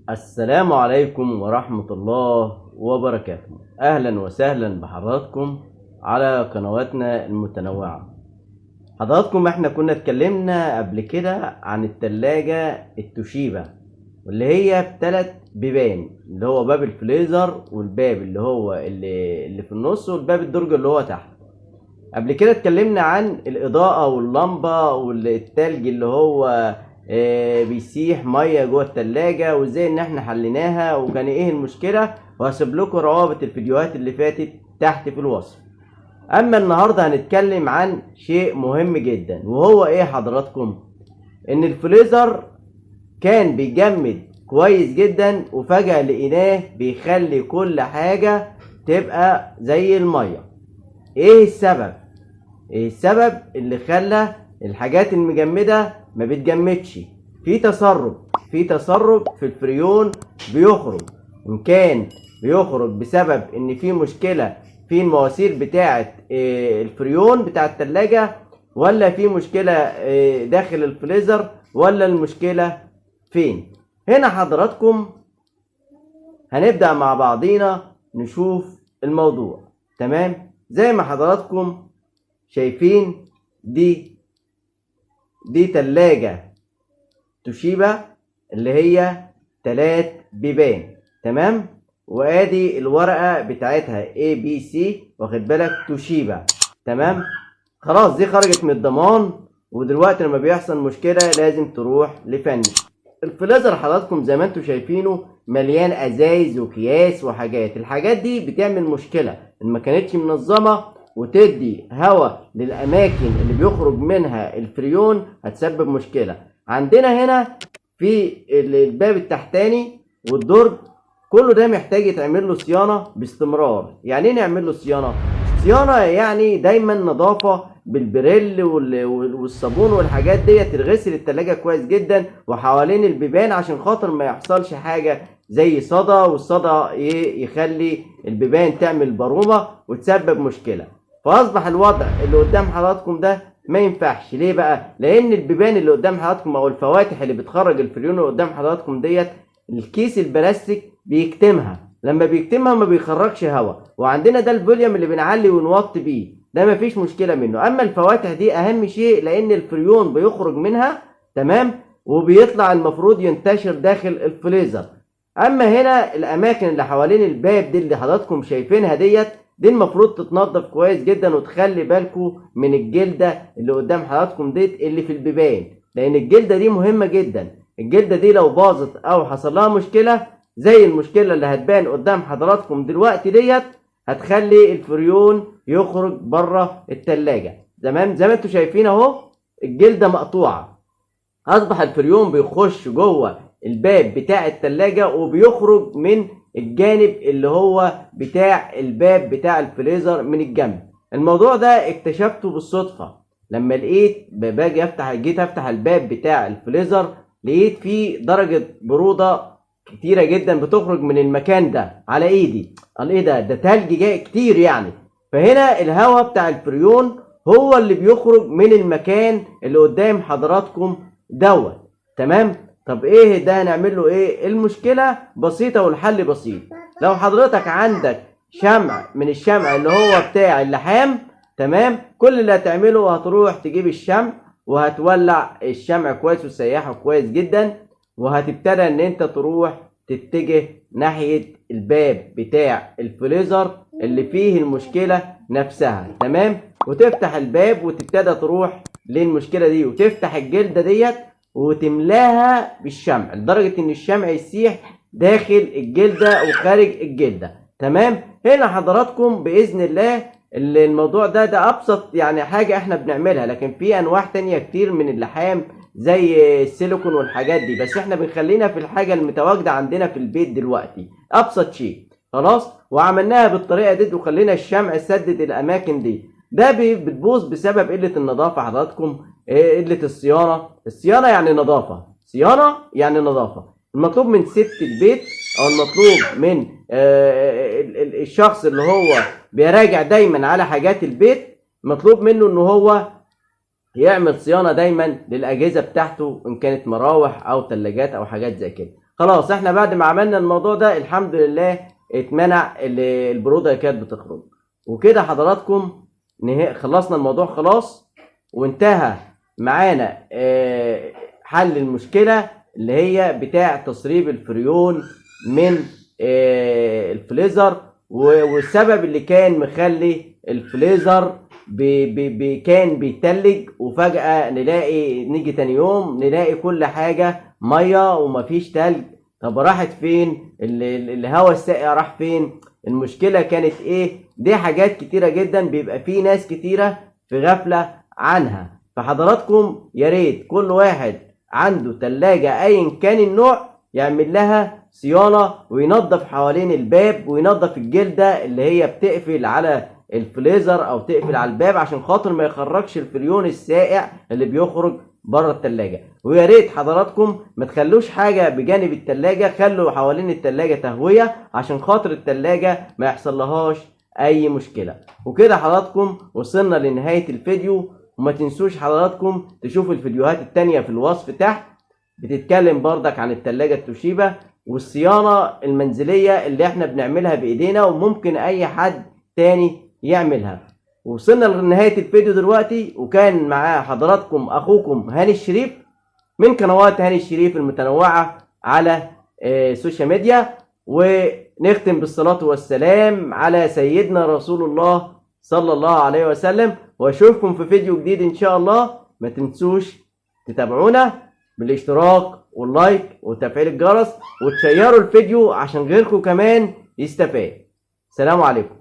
السلام عليكم ورحمة الله وبركاته. أهلا وسهلا بحضراتكم على قنواتنا المتنوعة. حضراتكم احنا كنا اتكلمنا قبل كده عن التلاجة التوشيبا، واللي هي بتلات بيبان، اللي هو باب الفريزر والباب اللي هو اللي في النص والباب الدرج اللي هو تحت. قبل كده اتكلمنا عن الإضاءة واللمبة والتلج اللي هو بيسيح مية جوه التلاجة، وازاي ان احنا حليناها وكان ايه المشكلة، وهسيب لكم روابط الفيديوهات اللي فاتت تحت في الوصف. اما النهاردة هنتكلم عن شيء مهم جدا، وهو ايه حضراتكم؟ ان الفريزر كان بيجمد كويس جدا، وفجأة لقيناه بيخلي كل حاجة تبقى زي المية. ايه السبب؟ ايه السبب اللي خلى الحاجات المجمدة ما بتجمدش؟ في تسرب في الفريون بيخرج، ان كان بيخرج بسبب ان في مشكلة في المواسير بتاعة الفريون بتاع التلاجة، ولا في مشكلة داخل الفريزر، ولا المشكلة فين؟ هنا حضراتكم هنبدأ مع بعضينا نشوف الموضوع. تمام؟ زي ما حضراتكم شايفين دي تلاجة توشيبا اللي هي 3 بيبان، تمام؟ وادي الورقة بتاعتها A B C، واخد بالك، توشيبا، تمام؟ خلاص دي خرجت من الضمان، ودلوقتي لما بيحصل مشكلة لازم تروح لفني. الفريزر حضراتكم زي ما انتم شايفينه مليان ازايز وكياس وحاجات، الحاجات دي بتعمل مشكلة ان ما كانتش منظمة وتدي هواء للأماكن اللي بيخرج منها الفريون، هتسبب مشكلة. عندنا هنا في الباب التحتاني والدرج كله ده محتاج يتعمل له صيانة باستمرار. يعني ايه نعمل له صيانة؟ صيانة يعني دايما نظافة بالبريل والصابون والحاجات دي، تغسل التلاجة كويس جدا وحوالين البيبان عشان خاطر ما يحصلش حاجة زي صدى، والصدى يخلي البيبان تعمل برومة وتسبب مشكلة. فأصبح الوضع اللي قدام حضراتكم ده ما ينفعش. ليه بقى؟ لأن البيبان اللي قدام حضراتكم أو الفواتح اللي بتخرج الفريون اللي قدام حضراتكم ديت، الكيس البلاستيك بيكتمها، لما بيكتمها ما بيخرجش هواء. وعندنا ده ال volume اللي بنعلي ونوطي بيه، ده ما فيش مشكلة منه. أما الفواتح دي أهم شيء، لأن الفريون بيخرج منها، تمام، وبيطلع المفروض ينتشر داخل الفريزر. أما هنا الأماكن اللي حوالين الباب دي اللي حضراتكم شايفينها ديت، دي المفروض تتنظف كويس جدا، وتخلي بالكم من الجلدة اللي قدام حضراتكم ديت اللي في البيبان، لأن الجلدة دي مهمة جدا. الجلدة دي لو باظت أو حصل لها مشكلة زي المشكلة اللي هتبان قدام حضراتكم دلوقتي ديت، هتخلي الفريون يخرج بره التلاجة. تمام؟ زي ما انتم شايفين اهو الجلدة مقطوعة، اصبح الفريون بيخش جوه الباب بتاع التلاجة وبيخرج من الجانب اللي هو بتاع الباب بتاع الفريزر من الجنب. الموضوع ده اكتشفته بالصدفة لما لقيت باجي افتح، جيت افتح الباب بتاع الفريزر لقيت فيه درجة برودة كتيرة جدا بتخرج من المكان ده على ايدي. قال ايه ده؟ ده تلج جاي كتير يعني. فهنا الهواء بتاع الفريون هو اللي بيخرج من المكان اللي قدام حضراتكم دوت. تمام؟ طب ايه ده؟ هنعمل له ايه؟ المشكلة بسيطة والحل بسيط. لو حضرتك عندك شمع من الشمع اللي هو بتاع اللحام، تمام، كل اللي هتعمله هتروح تجيب الشمع وهتولع الشمع كويس وتسيحه كويس جدا، وهتبتدى ان انت تروح تتجه ناحية الباب بتاع الفريزر اللي فيه المشكلة نفسها. تمام؟ وتفتح الباب وتبتدى تروح للمشكلة دي وتفتح الجلدة ديت وتملاها بالشمع لدرجة ان الشمع يسيح داخل الجلدة وخارج الجلدة. تمام؟ هنا حضراتكم بإذن الله اللي الموضوع ده أبسط حاجة احنا بنعملها، لكن في أنواع تانية كتير من اللحام زي السيليكون والحاجات دي، بس احنا بنخلينا في الحاجة المتواجدة عندنا في البيت دلوقتي، أبسط شيء. خلاص؟ وعملناها بالطريقة دي وخلينا الشمع سدد الأماكن دي. ده بتبوظ بسبب قلة النظافة حضراتكم، قلة الصيانة. الصيانة يعني نظافة، صيانة يعني نظافة. المطلوب من ست البيت أو المطلوب من الشخص اللي هو بيراجع دايما على حاجات البيت، مطلوب منه إن هو يعمل صيانة دايما للأجهزة بتاعته، إن كانت مراوح أو تلاجات أو حاجات زي كده. خلاص احنا بعد ما عملنا الموضوع ده الحمد لله اتمنع البرودة اللي كانت بتخرج. وكده حضراتكم خلصنا الموضوع خلاص، وانتهى معانا حل المشكلة اللي هي بتاع تسريب الفريون من الفريزر، والسبب اللي كان مخلي الفريزر كان بيتلج، وفجأة نيجي تاني يوم نلاقي كل حاجة مية ومفيش تلج. طب راحت فين؟ الهواء الساقع راح فين؟ المشكلة كانت ايه؟ دي حاجات كتيرة جدا بيبقى في ناس كتيرة في غفلة عنها. فحضراتكم يا ريت كل واحد عنده تلاجة ايا كان النوع يعمل لها صيانة، وينظف حوالين الباب، وينظف الجلدة اللي هي بتقفل على الفريزر او تقفل على الباب عشان خاطر ما يخرجش الفريون السائع اللي بيخرج بره التلاجة. ويا ريت حضراتكم ما تخلوش حاجة بجانب التلاجة، خلوا حوالين التلاجة تهوية عشان خاطر التلاجة ما يحصل لهاش اي مشكلة. وكده حضراتكم وصلنا لنهاية الفيديو، وما تنسوش حضراتكم تشوفوا الفيديوهات التانية في الوصف تحت بتتكلم بردك عن التلاجة التوشيبا والصيانة المنزلية اللي احنا بنعملها بإيدينا وممكن أي حد تاني يعملها. وصلنا لنهاية الفيديو دلوقتي، وكان مع حضراتكم أخوكم هاني الشريف من قنوات هاني الشريف المتنوعة على السوشيال ميديا. ونختم بالصلاة والسلام على سيدنا رسول الله صلى الله عليه وسلم، واشوفكم في فيديو جديد ان شاء الله. ما تنسوش تتابعونا بالاشتراك وال like وتفعيل الجرس، وتشيروا الفيديو عشان غيركم كمان يستفاد. سلام عليكم.